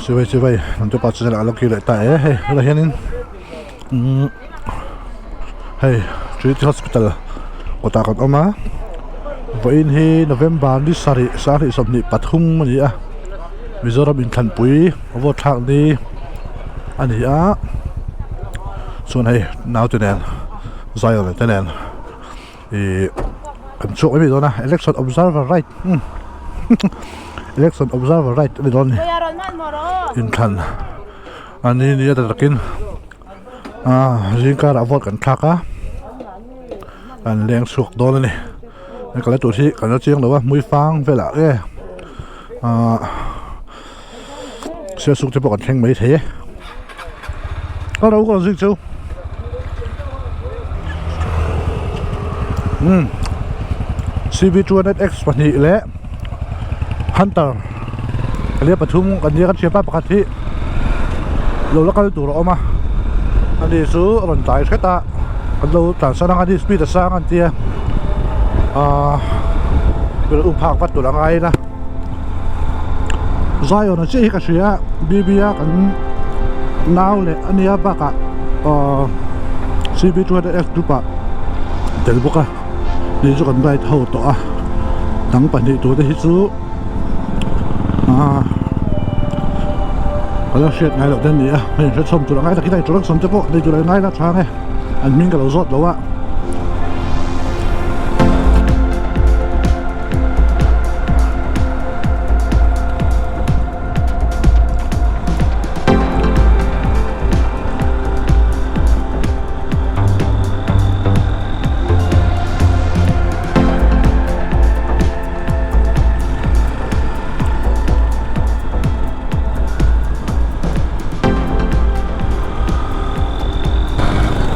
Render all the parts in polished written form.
Chuvei chuvei hnam te pa chu a lo kir leh ta e hei tunah hianin umm hei Trinity Hospital kawtah kan awm a vawiin hi November ni sarih sanghnih 23 a ni a Mizoram inthlanpui vote thlak ni a ni a chuan hei naute nen Zion te nen Ihh kan chhuak mai mai dawn a election observer right umm election observer right a ni dawn a ni inthlan a ni nia ta takin ah zingkarah vote kan thlak a kan leng chhuak dawn a ni hei ka la tur hi kan la chiang lo a hmuifang velah nge ah sialsuk te pawh kan thleng mai thei e a ro ka rawn zing chu umm cv 200 x pahnih leh hunter pali pathum kan nia kan thianpa pakhat hi lo la kal tur a awm a ani chu a rawn tlai hret a kan lo tlansan ang a ni speed a sang an tia ahh u phak vat tur a ngai ila. Zion a chiah hi ka hria a B B a kan nau leh a nia bakah ahh C B 200 X group ah tel bawk a ni chu kan ride ho tawh a dang pahnih tur te hi chu ahh ka la hriat ngai loh te an ni a hei hre chhawm tur a ngai tak hi introduction te pawh nei tur a ngai la chang e an hming ka lo zawt lo a.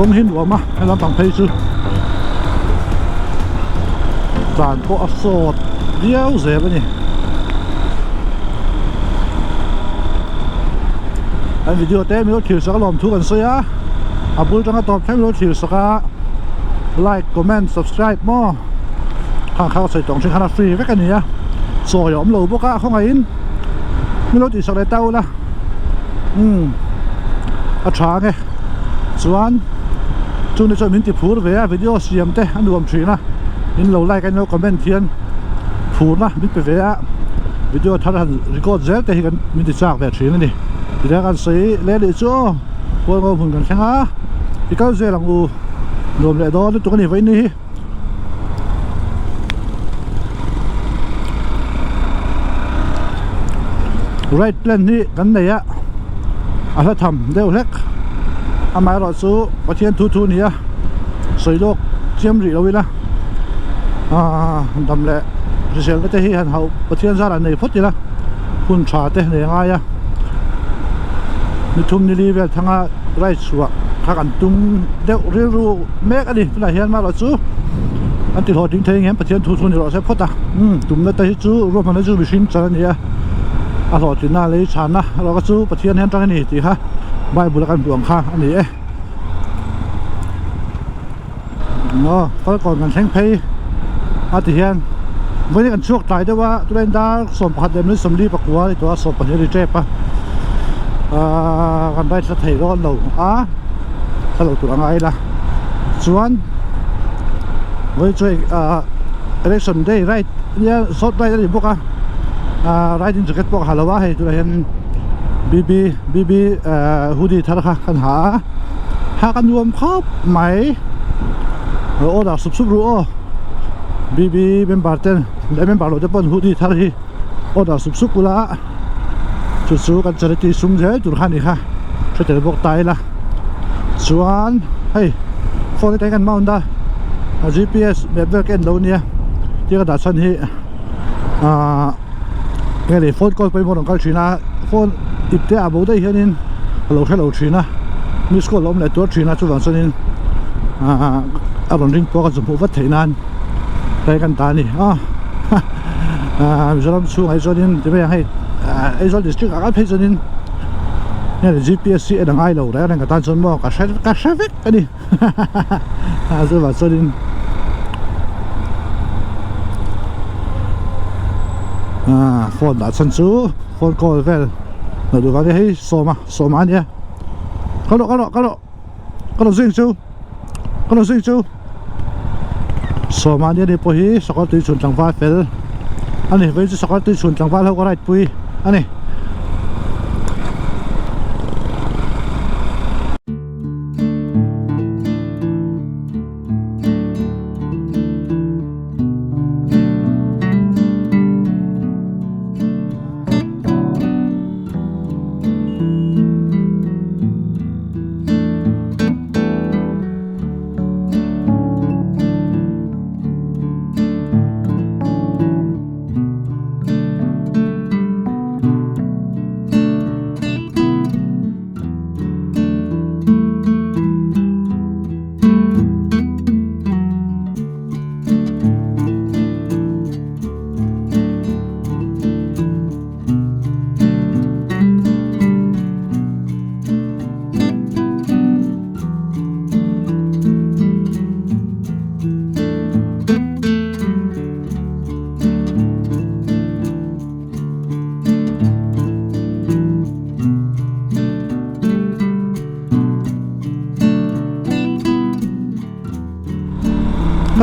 Kawng hi nuam a he lampang phei chu tlan pawh a sawt viau zel a ni an video te min lo thlir sak a lawm thu kan sawi a a bul tanga tawp thleng min lo thlir sak a like comment subscribe maw khang kha ka sawi tawng thin khan a free vek a ni a chawi a awm lo bawk a khawngaihin min lo tihsak leh ta ula umm a tha ang e chuan chungte chuan min ti phur ve a video siam te a nuam thin a in lo like a in lo comment hian phurna min pe ve a video thar han record zel te hi kan min ti chak ve thin a ni tihian kan sawi leh leh chu aw hualngo hmun kan thleng a i kal zel ang u nuam leh dawn lutuk a ni vawiin ni hi. Right plan hi kan nei a a hla tham deuh hlek amaherawh chu Pathian thu thu a ni a sawi lawk chiam rih lo ila aaa dam leh hriselna te hi han hauh Pathian zarah nei phawt ila hun tha te nei a ngai a ni thum ni li vel thanga right chhuah kha kan tum deuh rilru mek a ni tunah hian marawh chu an ti hlawhtling thei ang hian Pathian thu thu ni rawh se phawt a umm tumna te hi chu ruahmanna chu mihring chan a ni a a hlawhtlinna lei chhanna erawh kha chu Pathian hian tang a ni tih kha bible a kan hmuh ang kha a ni e aw falkawn kan thleng phei a ti hian vawiin kan chhuak tlai deuh a tunah hian dar 11 leh minute 44 a ni tawh a 12 a ri tep a ahh kan ride hla thei dawn lo a hla lo tur a ngai ila chuan vawiin chu ahh election day ride nia short ride a ni bawk a ahh riding jacket pawh ka ha lo a hei tunah hian B B B B ahh hoodie thar kha kan ha a. Ha ka nuam khawp mai lo order sup sup ru aw BB member ten leh member lo te pawn hoodie thar hi order sup sup ula chu chu kan charity sum zel tur kha a ni kha hre tel bawk ta ila chuan hei phone atangin kan mount a GPS map vel ka en lo nia tia ka dah chhan hi ahh nge ni phone call pawimawh rawn kal thin a phone ip te ah bo daih hianin a lo hre lo thin a miss call a awm leh tuar thin a chuvang chuanin ahh a rawn ring pawh ka zu hmuh vat theih nan tlai kan ta a ni a ahh Mizoram chhungah hi chuanin ti mai ang hei ahh Aizawl district ah kal phei chuanin nge ni G P S hi en a ngai lo reng reng ka tan chuan maw ka hre ka hre vek a ni hahaha chuvang chuanin. Aaa phone dah chhan chu phone call vel. Loh duh vang nia hei sawma sawma a nia kal rawh kal rawh kal rawh kal rawh zing chu kal rawh zing chu sawma nia ni pawh hi sakawr tui chhun tlangval fel a ni vawiin chu sakawr tui chhun tlangval ho ka ride pui a ni.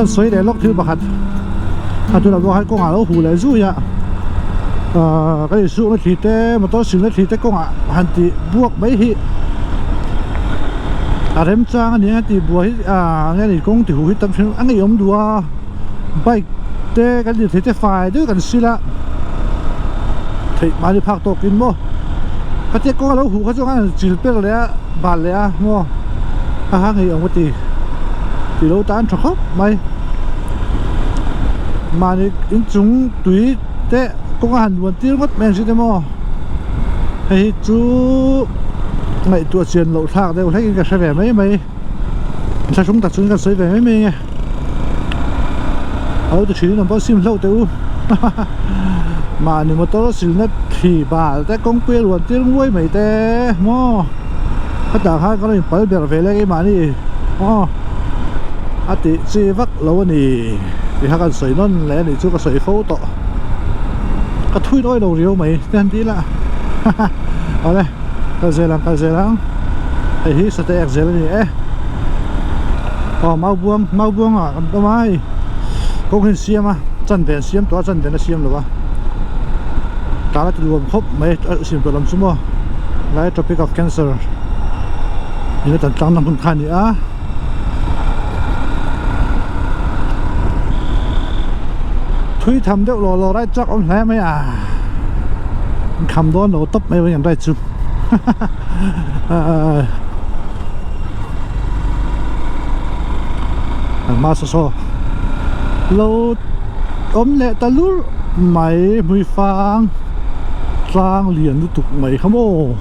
Kan sawi leh lawk thil pakhat a tunah pawh khan kawngah lo huh leh zui a ahh kan insukna thli te motor silna thli te kawngah han tih buak mai hi a remchang a ni ang a tih buai hi ahh enge ni kawng ti huh hi tam thin a ngeiawm duh a bike te kan tir thei te fai deuh kan sil a theih mahni phak tawkin maw khatia kawng a lo huh kha chuan an chil per leh a bal leh a maw a ha ngeiawm ka ti tih lo tan tha khawp mai mahni inchung tui te kawng a han luan tir ngawt mai ang si te maw hei hi chu ngaihtuah chian loh thlak deuh hlek in ka hre ve mai mai. Thlahrung tak chuan kan sawi ve mai mai nge a lo ti thin in an pawh sim hlauh teh u mahni motor silna thli bal te kawngpui a luan tir nguai mai te maw khatah khan ka lo in pal ber ve leh keimahni aw a tih chi vak lo a ni tih kha kan sawi nawn leh a nih chu ka sawi fo tawh ka thui nawi lo riau mai te han ti ila awle. Kal zel ang kal zel ang hei hi sate ek zel a ni e aw mau buang mau buang ah kan awm a hei kawng hi an siam a chanve an siam tawh a chanve an la siam lo a tah la ti nuam khawp mai a siam tawh lam chu maw lai tropic of cancer in a tan tlang na hmun kha a ni a. Thui tham deuh lawh lawh right chuak awm hle mai a. An kham dawn lo tawp mai an right chu an hma saw saw lo awm leh ta lur mai hmui fang tlang lian lutuk mai kha maw.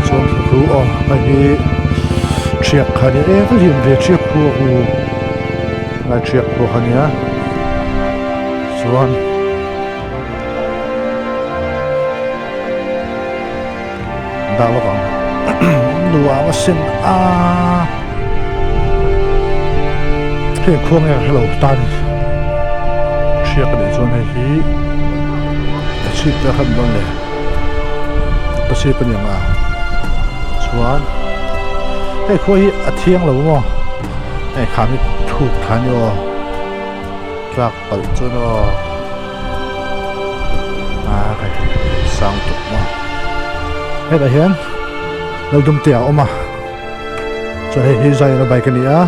Chuan thu aw hei hi thiak kha nia e ka hlim ve thiak khu a u lai thiak khu kha nia chuan dah lawk ang nuam a sen a hei khuang nge ka hrelo tan thiak a nih chuan hei hi a chhip te khan dawn le ka chhip a ni ang a chuan hei khua hi a thiang lo maw hei kham hi thuk tha a ni aw tlak palh chuan aw a hei sang tuk maw hetah hian lo dum te a awm a chuan hei hi Zion a bike a ni a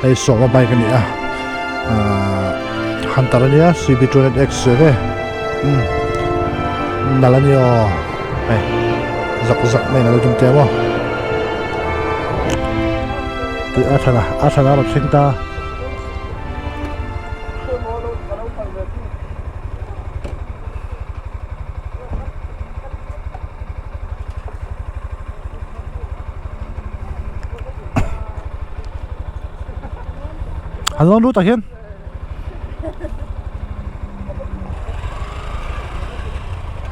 hei Sawma bike a ni a ahh Hunter a nia C B 200 X ve umm nalh a ni aw hei zak zak mai in a lo dum te a maw tih a thlan a a thlan a rawn thleng ta. Han lawn lut ah hian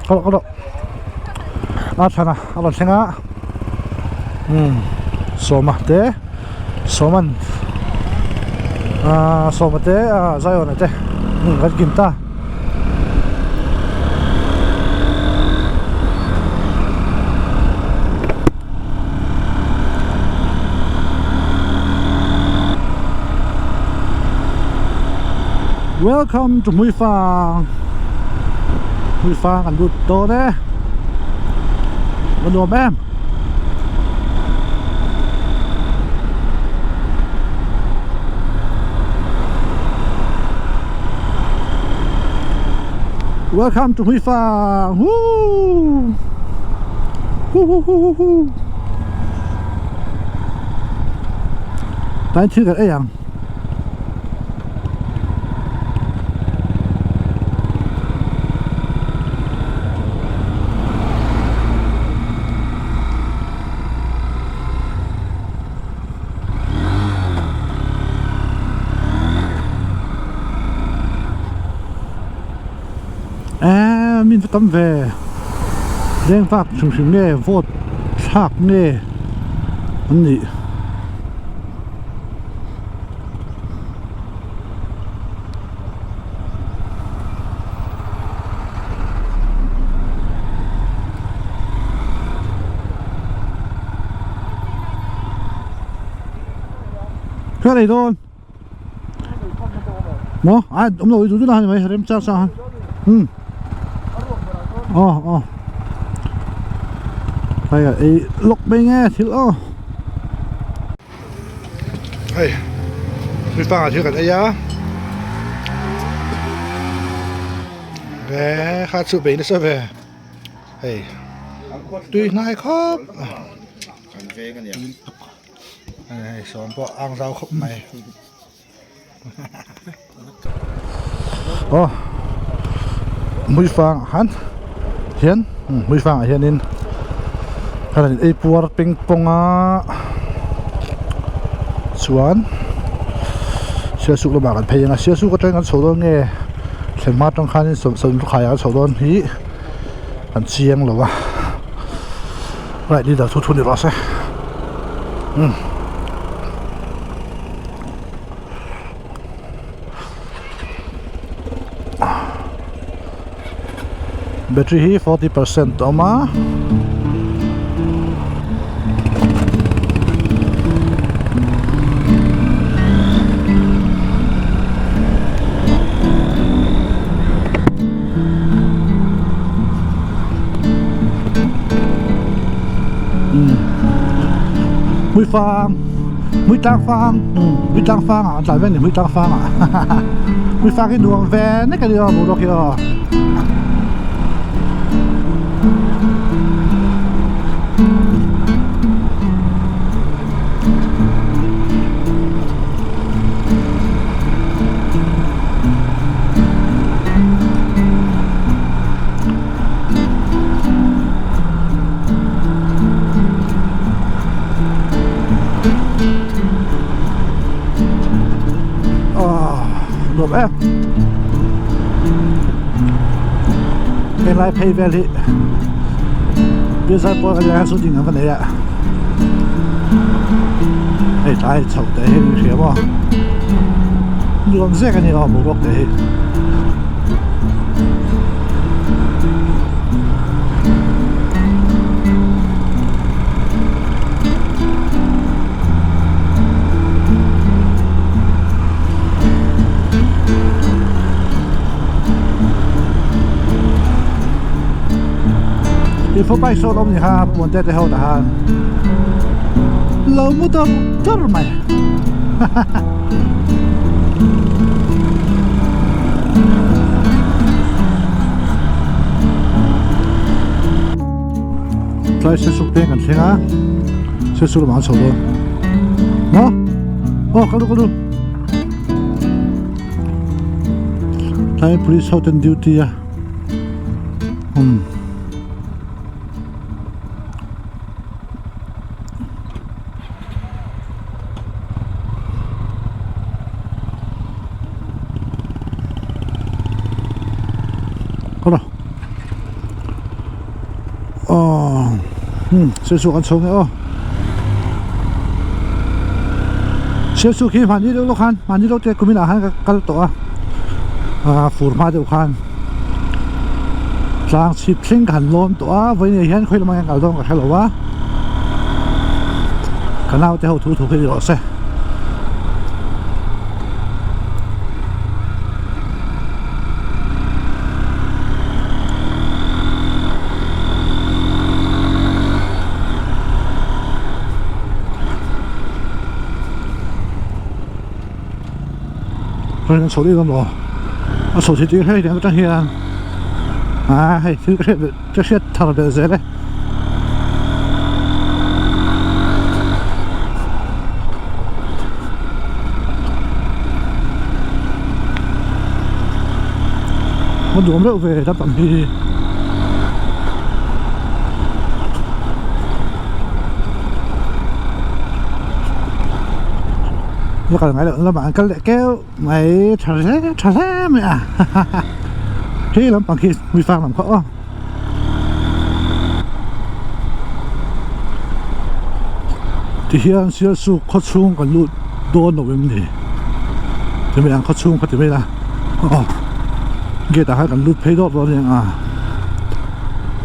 ka rawh ka rawh a thlan a a rawn thleng a umm sawma te sawman ahh sawma te ahh zaiawna te umm kan kim ta. Welcome to Hmuifang Hmuifang an lut dawn e a nuam em Welcome to Hmuifang Woo Hu hu hu hu hu Tlai thil kan ei ang Eee min va tam ve leng vak hrim hrim nge vote thlak nge an nih. Ka nei dawn maw a awm lo i duh duh na mai rem chang chang um aw aw hei ei lawk mai nge thil aw hei mi pangah thil kan ei a ve kha chu bei nasa ve hei tui hnai khawp hei sawm pawh ang zau khawp mai aw hmuifang ah khan hian hmuifang ah hianin a rawn ei puar peng pawng a chuan sialsuk lamah kan phei ang a sialsuk atangin kan chho dawn nge thlenhma atang khanin sawmrukhai ah kan chho dawn hi kan chiang lo a right leader thu thu ni rawh se umm. Battery hi 40% a awm a Hmuifang Hmuitlang fang Hmuitlang fang ah an tlan vek a ni Hmuitlang fang ah Hmuifang hi nuam ve nek a ni aw boruak hi aw. Nuam em helai phei vel hi bialzai pawl kan hian shooting an va nei a hei tlai chho te hi an hria maw nuam zek a ni aw boruak te hi. Info bike sawn awm ni kha puan te te ho tah khan lo mu dawr dawr mai Tlai sesuk peng kan thleng a sesuk lamah an chho dawn maw aw kal ru kal ru tlai police ho ten duty a umm. Umm Sialsuk an chho nge aw. Sialsuk hi hmani deuh lawk khan hmani deuh te kumin ah khan ka kal tawh a ah fur hma deuh khan tlang chhip thleng ka han lawn tawh a vawiin ah hian khawi lamah hian kal dawn ka hre lo a ka naute ho thu thu khi ni rawh se. Hei kan chho deuh emaw a chho thei tih hei atang hian ah hei thil ka hriat belh ka hriat thar belh zel e. A nuam reuh ve lampang hi. La kal ngai loh lamah an kal leh keuh mai tha hle tha hle mai a hei lampang khi hmuifang lam kha aw. Tihian Sialsuk khaw chhung kan lut dawn lo em ni ti mai ang khaw chhung kha ti mai la aw gate ah khan kan lut phei dawt dawn aniang a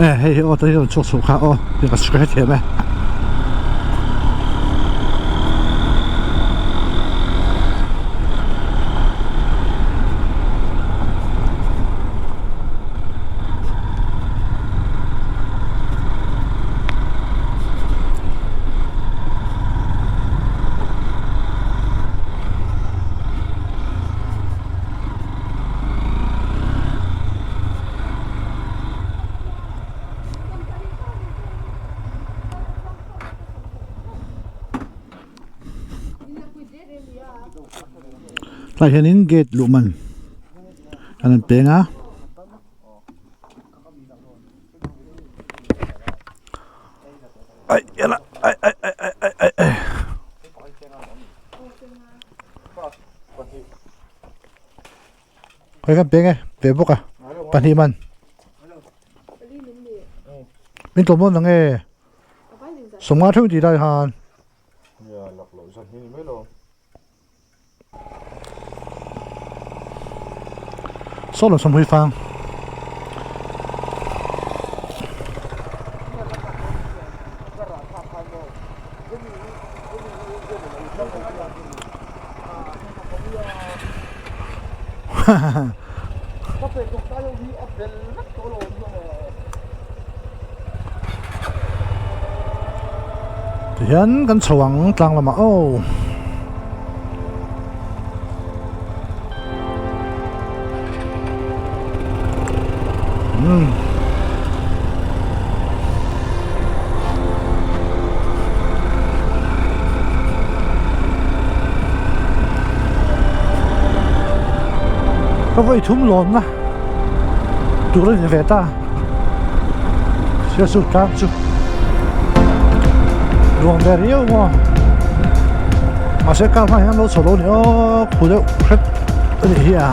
e hei hi aw ta hi rawn chhuak chhuah kha aw ka hrethiam e. Tlai hianin gate luh man an rawn peng a. Ai ela ai ai ai ai ai ai ai. Khawi kan peng e ve bawk a pahnih man min tlawm dawn ang e sawmnga theuh tih lai khan. Saw lo sawmhui fang. Tihian kan chho ang tlang lamah aw. Umm. Ka vawi thum lawnna tur a ni ve ta Sialsuk tlang chu nuam ve riau maw mahse car hmangah hian an lo chho lo a ni aw khu deuh hret a nih hi a.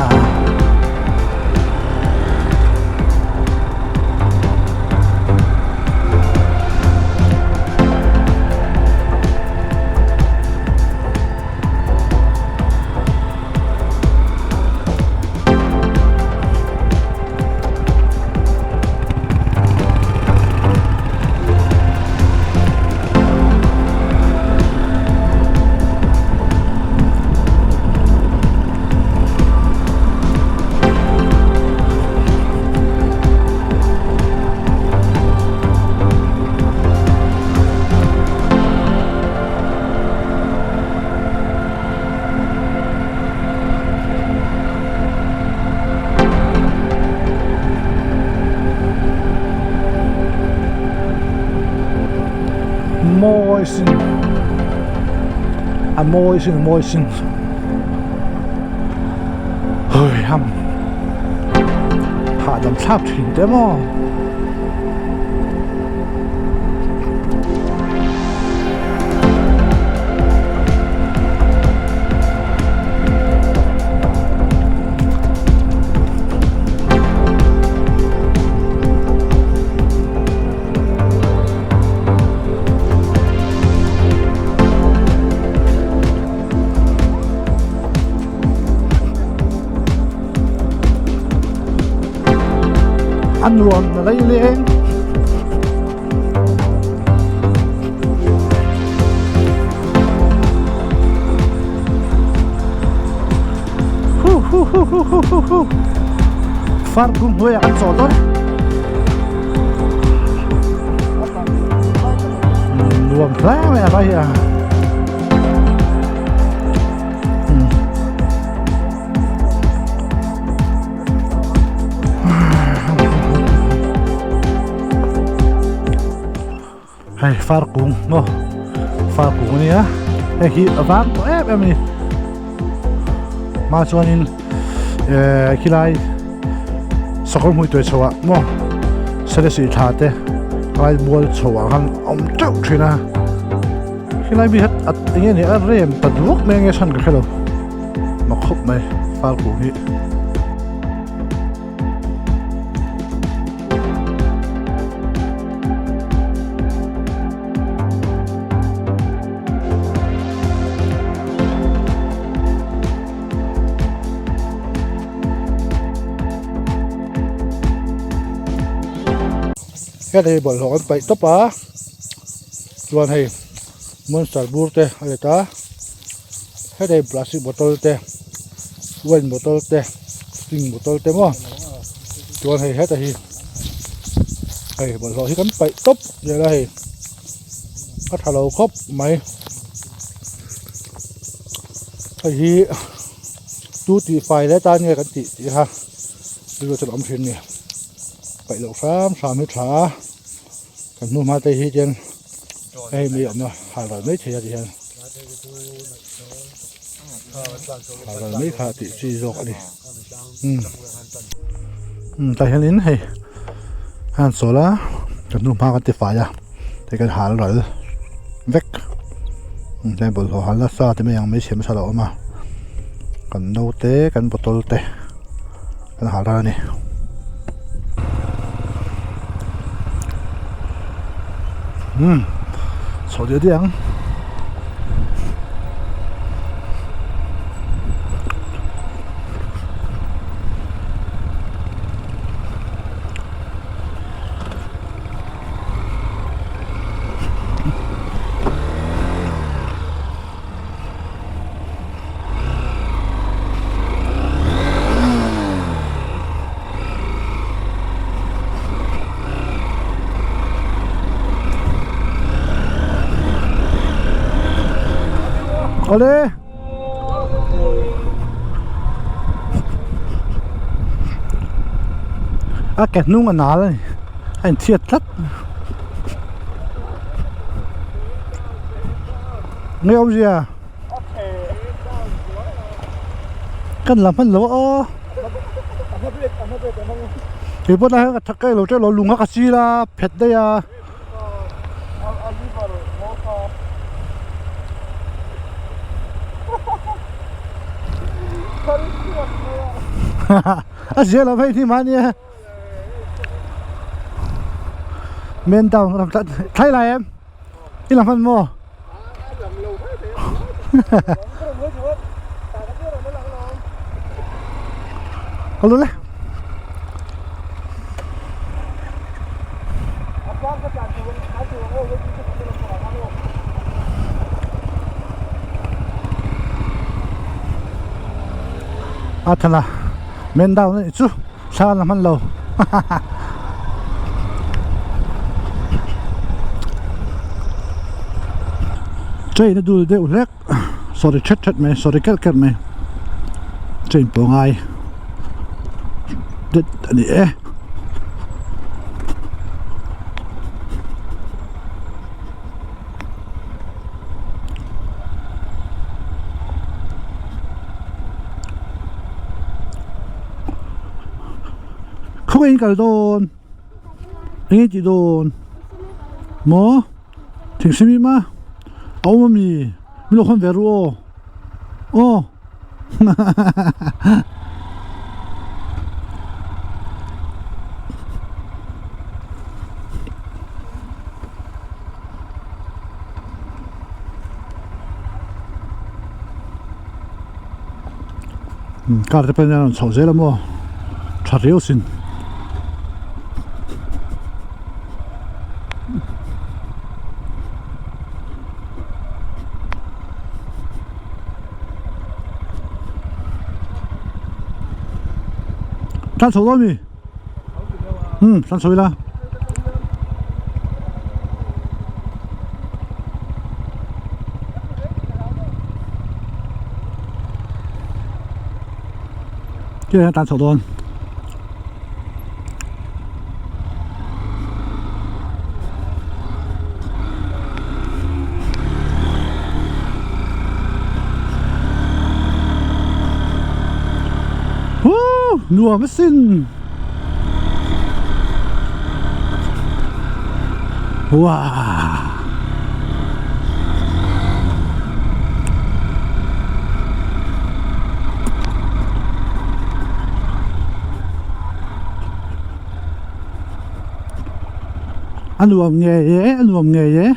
Mawi sin a mawi sin a mawi sin hei ham hahdam thlak thin te maw. nuam na lei leng. Hu hu hu hu hu hu hu. Far kung hnuaiah kan chawl dawn. Nuam hle mai a vai hi a. Hei far kung maw far kung a nia hei hi a vang tawh em em a ni hma chuanin ehh khilai sakawr hmui tuai chhoh ah maw selesih thla te lai mual chhoh ah khan a awm teuh thin a khilai mi hi eng nge ni a rem ta duak mai ang nge chhan ka hrelo mak khawp mai far kung hi. Heta hi bawlhhlawh an paih tawp a chuan hei monster bur te a let a heta hi plastic bottle te wine bottle te sting bottle te maw chuan hei heta hi hei bawlhhlawh hi kan paih tawp zel a hei a tha lo khawp mai hei hi tu tih fai leh tan nge kan tih tih kha rilru chuan a awm thin a ni paih loh hram hram hi tha a kan hnu hma te hi chuan hei mi awmna hal ral mai thei a ti hian hal ral mai kha tih chi zawk a ni umm umm tah hianin hei a han sawl a kan hnu hma kan ti fai a hei kan hal ral vek heng bawlhhlawh hal nasa ti mai ang mai chhe hmasa lo a awm a kan naute kan bottle te kan hal ral a ni. Umm chho diah diah ang. Awle a ke hnung a nal a ni a inthiat tlat nge awmzia. Kan la hman lo a aw kei pawh tlai hian ka thak lo teuh lo lung a ka chil a phet daih a. A zia lo phei ni mahni a men down thlai lai em. I la hman maw? Ka lu le. A thana men down a nih chu thla la hman lo. Train a dul deuh hlek sorry that that mai sorry kerh kerh mai train pawh ngai det a ni e. Khawngaih in kal dawn eng nge tih dawn maw thingsim i ma a awm ami min lo khawn ve ru aw aw Car te pawh hian a rawn chhoh zel a maw tha riau sin. Tlan chho dawn mi? Umm tlan chho ila. Khi hian tlan chho dawn. Woo! Nuam asin! Wow! A nuam ngei e a nuam ngei e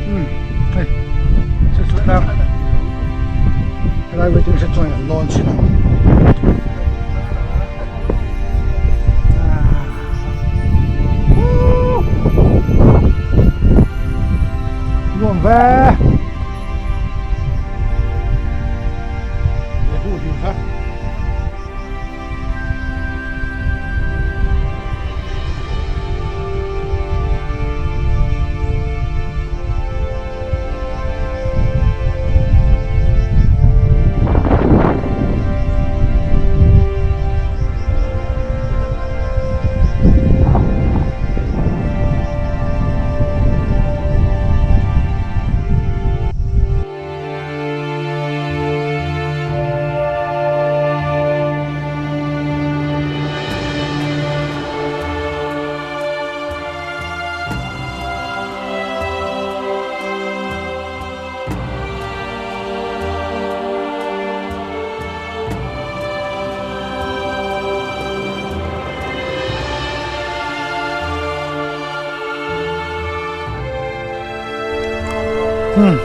umm hei se chu tlang helai waiting shed chuan an lawn thin a nuam ve. Hmm.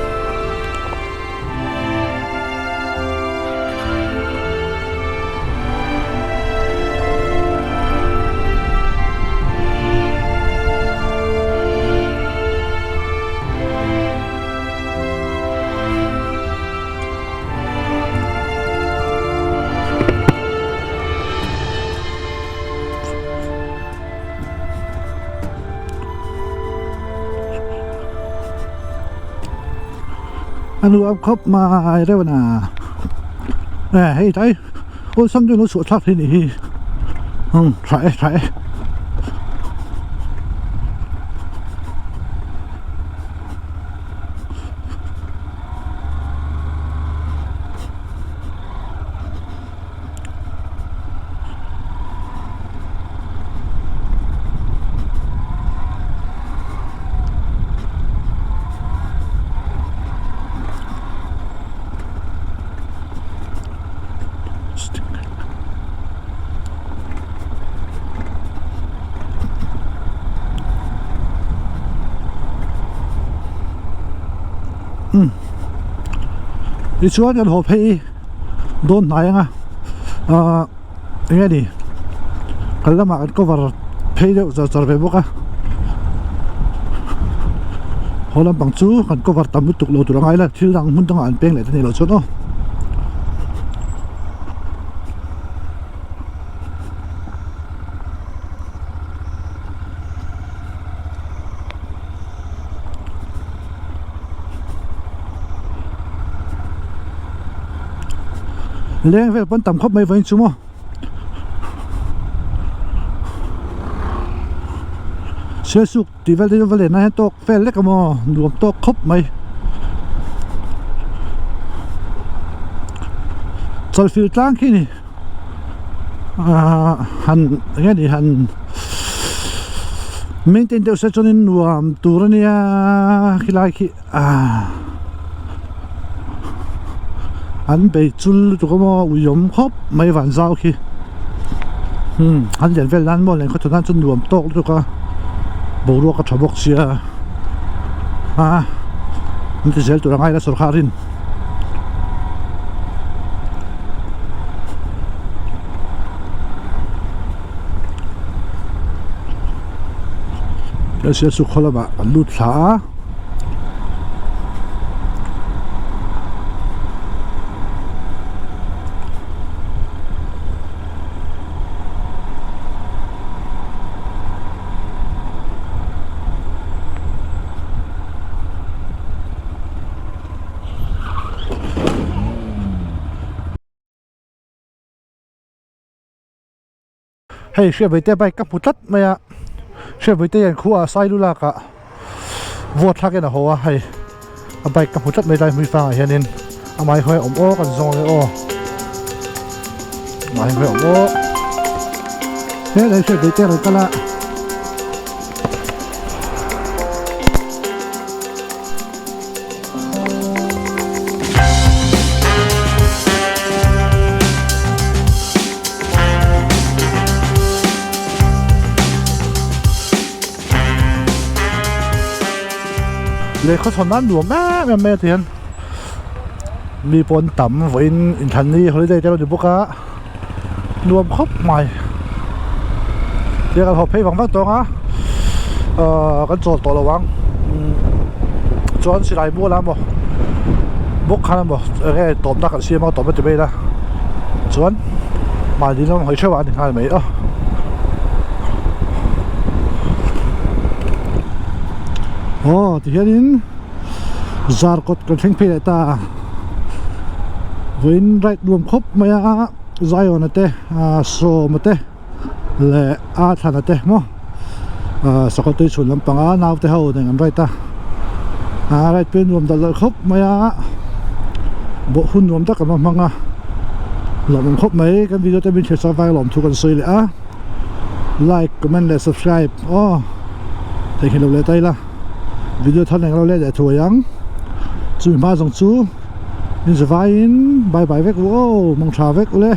A nuam khawp mai reuh a na e hei tlai awlsam deuhin lo chhuah thlak thei nih hi umm tha e tha e. Umm tichuan kan haw phei dawn hnai ang a ahh eng nge ni kal lamah kan cover phei deuh char char ve bawk a haw lampang chu kan cover tam lutuk lo tur a ngai la thil dang hmun dangah an peng leh te ni loh chuan aw. Leng vel pawn tam khawp mai vawiin chu maw Sialsuk tih vel te chu va len na hian tawk vel lek a maw nuam tawk khawp mai Chalfilh tlang khi ni ahh han eng nge ni han maintain deuh se chuanin nuam tur a nia khilai khi ahh an bei chul lutuk a maw ui awm khawp mai van zau khi umm an lian vel nan maw len khaw nan chuan nuam tawk lutuk a boruak a tha bawk sia a an ti zel tur a ngai la sawrkharin. Sialsuk khaw lamah an lut thla a. Hei Hriatvaite bike ka hmu tlat mai a, Hriatvaite hian khuaah Sailu lakah vote thlak in a haw a, hei a bike ka hmu tlat mai lai hmui fangah hianin amah hi khawnge awm aw kan zawng ange aw amah hi khawnge awm aw helai Hriatvaite a rawn kal a. Lehkha chhawn nan nuam em em mai a ti hian mi pawh an tam vawiin inthlan ni holiday te a lo ni bawk a nuam khawp mai tia kan haw phei vang vang tawng a ahh kan chawl tawh lo ang chuan silai mual a maw bawk khan emaw eng nge tawpna kan siam a tawpna ti mai ila chuan mahni lam hawi theuh ah a ni nghal mai a aw tihianin zarkawt kan thleng phei leh ta a vawiin ride nuam khawp mai a. Zion a te ah Sawma te leh a Thlana te maw ah sakawr tui chhun lampanga naute ho nen an right a ah right pui nuam dalh dalh khawp mai a bawh hun nuam tak an va hmang a lawmawm khawp mai kan video te min hriat chak vang lawmthu kan sawi leh a like comment leh subscribe aw theihnghilh lo leh ta ila video thar nen ka lo let leh thuai ang chumi hma zawng chu. Min zavaiin bye bye vek u aw, mangtha vek ule.